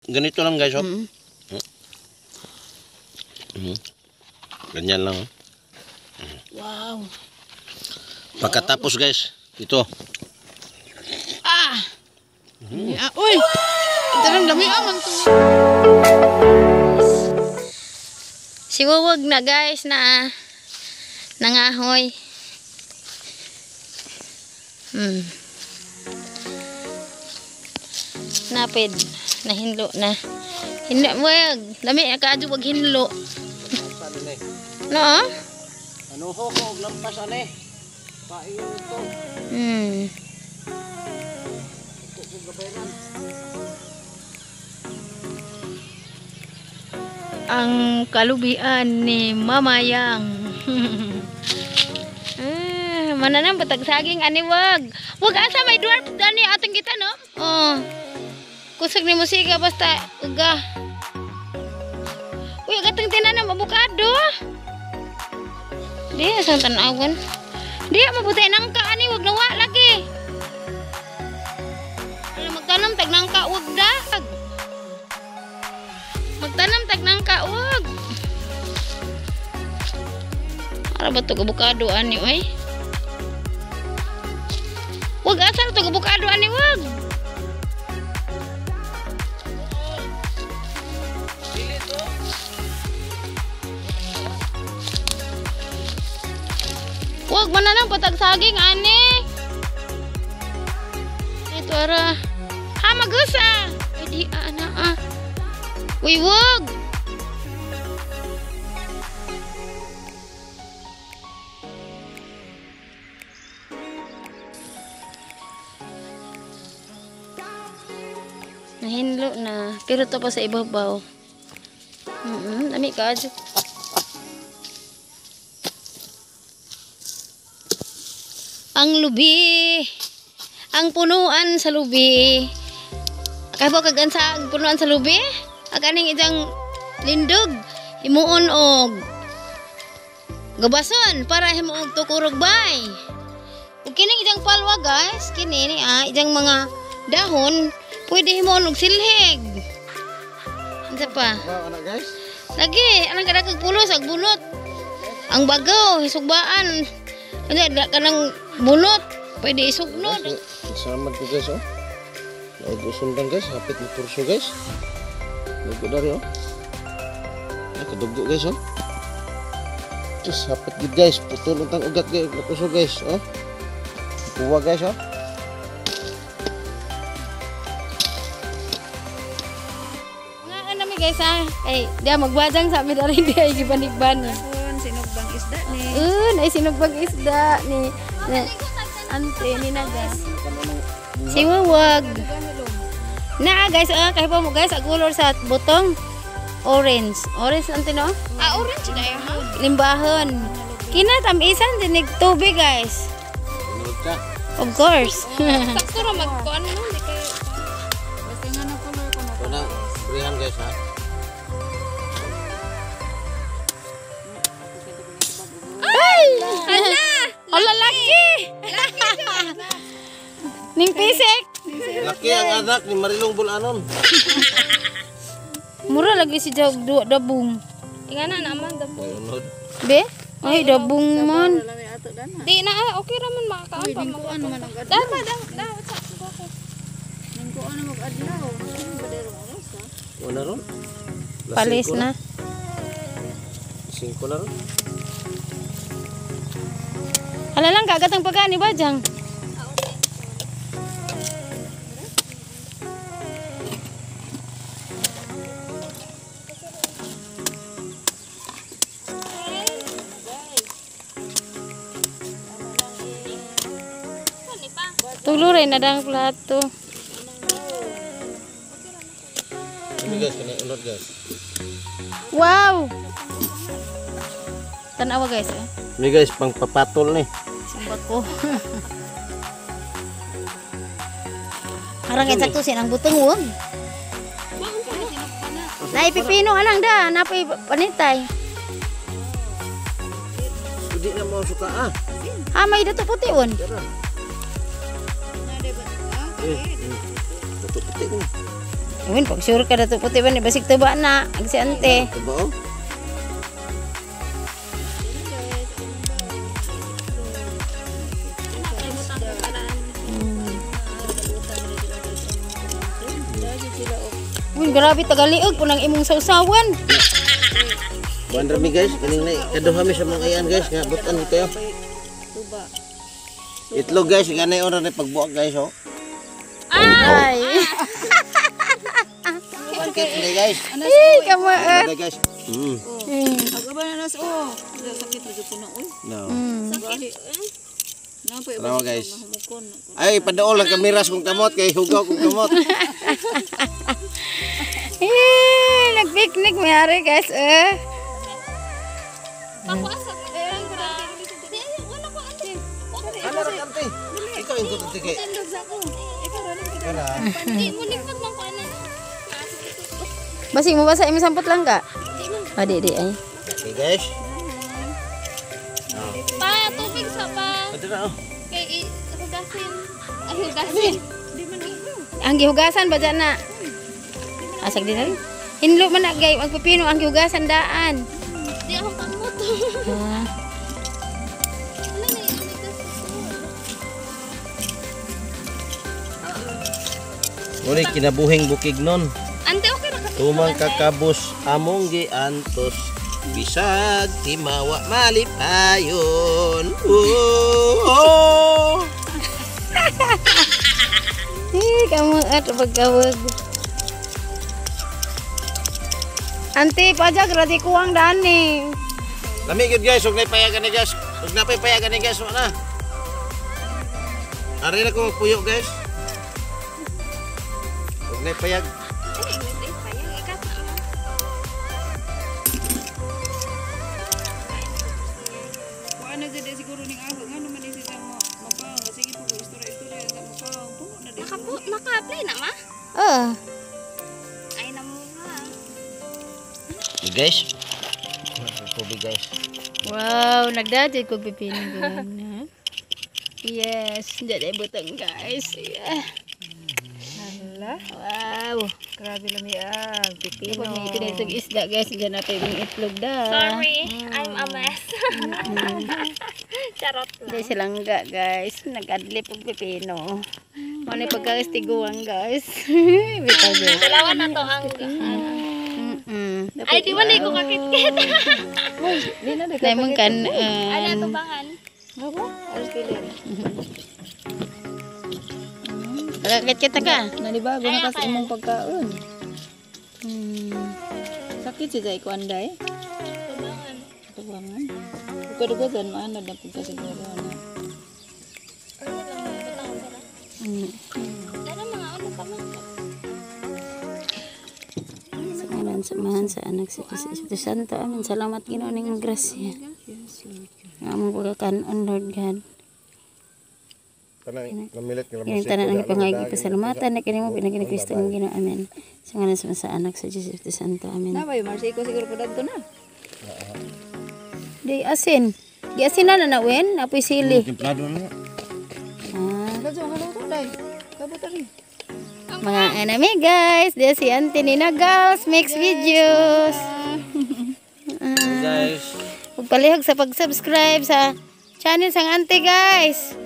Ganito lang, guys, oh. Mm. Ganyan lang, oh. Wow. Pagkatapos, guys, ito. Ah! Ah, uy! Ito lang dami man to. Si Wawag na, guys, na nangahoy. Napid. Nahinlo na. Hinlo, wag. Dami, kaadyo wag hinlo. No? Ano ho ko, lampas ane. Paingon ito. Ang kalubian ni Mama Yang. Ah, mananam batag saging ani wag. Wag asa may dwarf dani atong kita, no? Oh. Kusog ni musika basta uga. Uy, gatang tinanam abukado. Di asang tan-awan. Di mabutay nangka ani wag nawa lagi. Ala magtanom tag nangka wag dag. Magtanam tag nangka wag. Ara ba to abukado ani oy? Wag asal to abukado ani wag. Wag mananam patag saging ani. Ito ara. Ha magusa. Ay di ana ah. Uy wag. Nahinlo na. Pero to pa sa ibabaw. Dami ka adyo. Ang lubi, ang punuan sa lubi. Kahibaw kag ansa ang punuan sa lubi? Ag aning idang lindog, himuon og gabason para himuog tukurog bay. Ug kining idang palwa, guys, kini ni idang mga dahon pwede himuon og silhig. Unsa pa? Wow, ana, guys. Lagi, anang kadakag pulos ag bunot. Ang bagaw, hisugbaan. Ano, kanang bunot, pwede isugnod. Salamat ko, guys, oh. Naigusundan, guys, hapit ni purso, guys. Dugo dari, oh. Nakadugo, guys, oh. Just hapit gid, guys, putol untang ugat, guys, nakuso, guys, oh. Kuha, guys, oh. Nga nami, guys, ah. Ay, diya magbajang sa amin dari di ay gibanig-banig. Sinugbang isda ni. Nay sinugbang isda ni. Ante ni na, guys. Si Wawag. Na, guys, kahibaw mo, guys, ang color sa butong orange. Orange ante, no? Ah, orange na ha. Limbahon. Kinatamisan dinig tubig, guys. Of course. Sakto ra magkuan no, di kay basta nga na color ko Ito na, brihan, guys, ha. Ay! Hala! Hala, laki! Ning pisik! Laki ang anak ni Marilong Bulanon. Mura lagi si Jog dabong. Ingana na man dabong. Be? Ay, dabong man. Di na, okay ra man makakaan pa man. Da da sa ko. Ningkuan na mag-adlaw. Wala ron? Palis na. 5 na ron. Hala lang kagat ang pagkaan ni Bajang. Tuluray na dang plato. Ini, guys, kini unod, guys. Wow. Tanawa, guys, eh. Ini, guys, pang papatol ni. Sumba ko. Arang eksakto sin ang butong wag. Nay pipino anang da, napay panitay. Hindi na mo suka ah. Ha may dato puti on. Dato puti ni. Iwan, pag sure ka na to puti ba ni basig tuba na. Ag si ante. Tuba oh. Uy, grabe tagaliog punang imong sausawan. Buwan rami guys, kaning na kaduha mi sa mga ayan guys, nga butan kayo. Itlog guys, ganay ora ni pagbuak guys oh. Ay. Sakit ni guys. Ay, kama. Guys. Agaba na nas oh. Sakit lagi po na oy. No. Sakit. Tara guys. Ay, padaol ang kamiras kong kamot kay hugaw kong kamot. Eh, nagpicnic may ari guys eh. Ano ra kante? Ikaw ingkot ante kay. Basig mo basa imo sampot lang ka. Ah, di di ay. Okay guys. Pa tubig sa pa. Ito na oh. Kay hugasin. Ay hugasin. Ang gihugasan ba dyan na? Asag din na rin. Hinlo man na gay ang pipino ang gihugasan daan. Di akong kamot. Ah. Ano na yung Muna kinabuhing bukig nun. Ante okay ra ka. Tumang kakabos among giantos bisag timawa malipayon. Oh, oh. Eh, kamu at pagkawag. Ante, pajag radi kuwang daan ni. Lami gyud guys, ug naipayagan ni guys. Ug napay payagan ni guys, wala. Ari na ko magpuyo guys. Ug naipayag. Kuan na jud siguro ning ako ngano man sila mo mapaw sige po istorya-istorya sa mapaw puno na din. Naka-apply na ma? Oh. Ay na mo ha. Okay, guys. Tubig guys. Wow, nagdadjud kog pipino. Yes, dyan ay butang guys. Yeah. Hala. Wow. Grabe lami ang pipino. Kapag may pinitog isda guys, dyan natin yung itlog da. Sorry, I'm a mess. Charot lang. Diyan silangga guys, nag-adlip og pipino. Muna yung pagkakastiguan guys. Bitaw guys. Dalawa na to ang Ay, di ba na ko kakit-kit? Lemon kan. Ano tubangan? Gabo? Aros kilin. Kakit-kit ka. Nanibago na kasi imong pagkaon. Sakit si Jai kuanday. Tubangan. Tubangan. Duga-duga maanod na pagkasiguro na. Ano lang, butang sara. Ano mga ano pa man? Sa ngalan sa Amahan, sa Anak, sa Espiritu Santo. Amen. Salamat Ginoo ning grasya. Yes, Lord. Nga among pagkakanon, Lord God. Tanang namilit nga Kini tanan ang ipangayog pasalamatan na kini mo pinagi ni Kristo ang Ginoo. Amen. Sa ngalan sa Ama, sa Anak, sa Diyos, Espiritu Santo. Amen. Na ba yung Marsico siguro po dadto na. Di asin. Di asin na na wen, apoy sili. Templado na. Ah. Kadyo nga luto day. Kabot ari. Mga anime guys, di si Auntie Nina Gals makes videos. Guys. Huwag palihog sa pag-subscribe sa channel sang Auntie guys.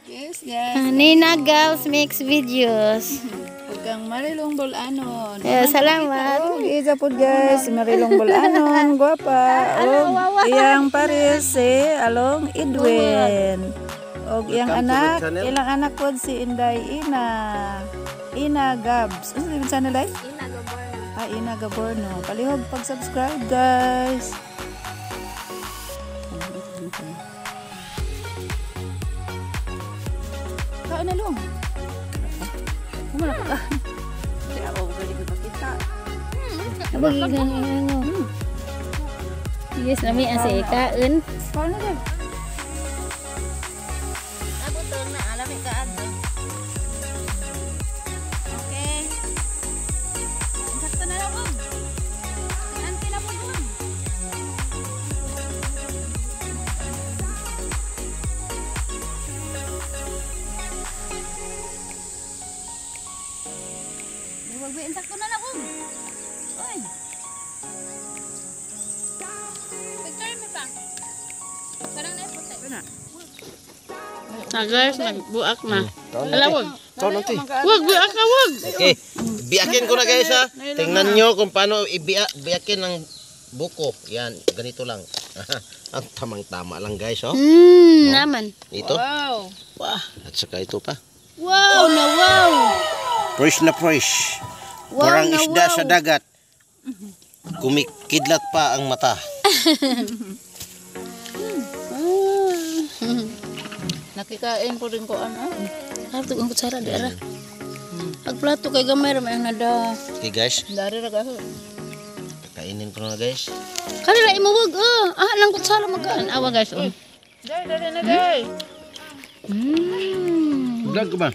Yes, guys. Nina Gals makes videos. Huwag kang Marilong Bolanon. Eh, salamat. Oh, isa po guys, Marilong Bolanon, gwapa. Og iyang pares si Along Edwin. Og iyang anak, ilang anak po si Inday Ina. Ina Gabs. Ano yung channel ay? Ina Gaborno. Ah, Ina Gaborno. Palihog pag-subscribe guys. Kaon na long. Kumala ka. Kaya ako galing ko pakita. Yes, nami ang sa ikaon. Kaon na lang. Abutong na alami ka adto. Okay. Sakto na lang. Ante na po dun. Huwag ba, sakto na lang. Na guys, nagbuak na. Ala, wag. Kaon ante. Wag, buak ka, wag. Okay. Biakin ko na, guys, ha. Tingnan nyo kung paano ibiakin ang buko. Yan, ganito lang. Ang tamang-tama lang, guys, oh. Naman. Ito. Wow. Wah, at saka ito pa. Wow na wow. Fresh na fresh. Wow Parang na isda wow. sa dagat. Kumikidlat pa ang mata. Nakikain ko rin ko ano. Harto ang kutsara di ara. Ag plato kay gamay ra may ang nada. Okay, guys, Dari ra kaso. kakainin ko na, guys. Kanila imo wag ah. Ah lang kutsara magkaan awa, guys, oh. Dai, dali na dai. Vlog ko ba?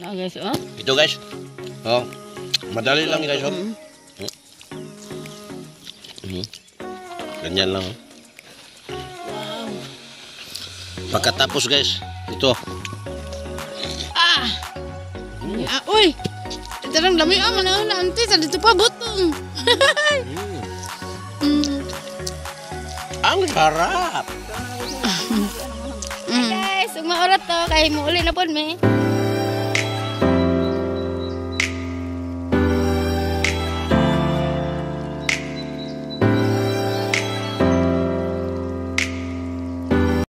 Ah, guys, oh. Ito, guys. Oh. Madali lang, guys, oh. Ganyan lang, oh. Pagkatapos, guys, ito. Ah, uy. Ito lang lami ah, mana na ante sa dito pa butong. Ang sarap. Guys, ugma orat to kay muuli na pod mi.